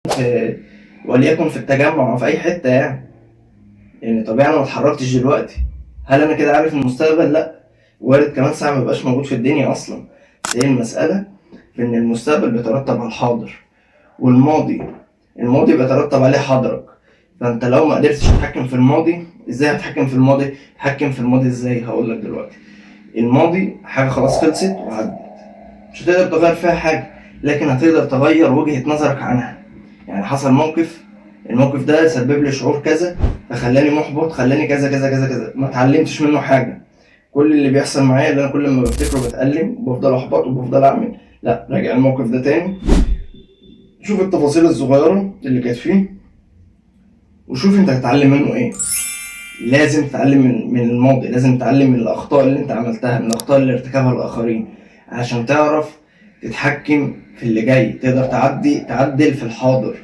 في، وليكن في التجمع او في اي حتة يعني. يعني طبيعي انا ما اتحركتش دلوقتي، هل انا كده عارف المستقبل؟ لا، وارد كمان ساعة ما يبقاش موجود في الدنيا اصلا. بس هي المسالة في ان المستقبل بيترتب على الحاضر، والماضي، الماضي بيترتب عليه حاضرك. فانت لو ما قدرتش تتحكم في الماضي، ازاي هتحكم في الماضي؟ تتحكم في الماضي ازاي؟ هقول لك دلوقتي. الماضي حاجة خلاص خلصت وعدت، مش هتقدر تغير فيها حاجه، لكن هتقدر تغير وجهة نظرك عنها. يعني حصل موقف، الموقف ده سبب لي شعور كذا، فخلاني محبط، خلاني كذا كذا كذا كذا، ما اتعلمتش منه حاجة. كل اللي بيحصل معايا اللي انا كل ما بفتكره بتألم وبفضل احبط وبفضل اعمل، لا، راجع الموقف ده تاني، شوف التفاصيل الصغيرة اللي كانت فيه، وشوف انت هتتعلم منه ايه. لازم تتعلم من الماضي، لازم تتعلم من الاخطاء اللي انت عملتها، من الاخطاء اللي ارتكبها الاخرين، عشان تعرف تتحكم في اللي جاي، تقدر تعدل في الحاضر.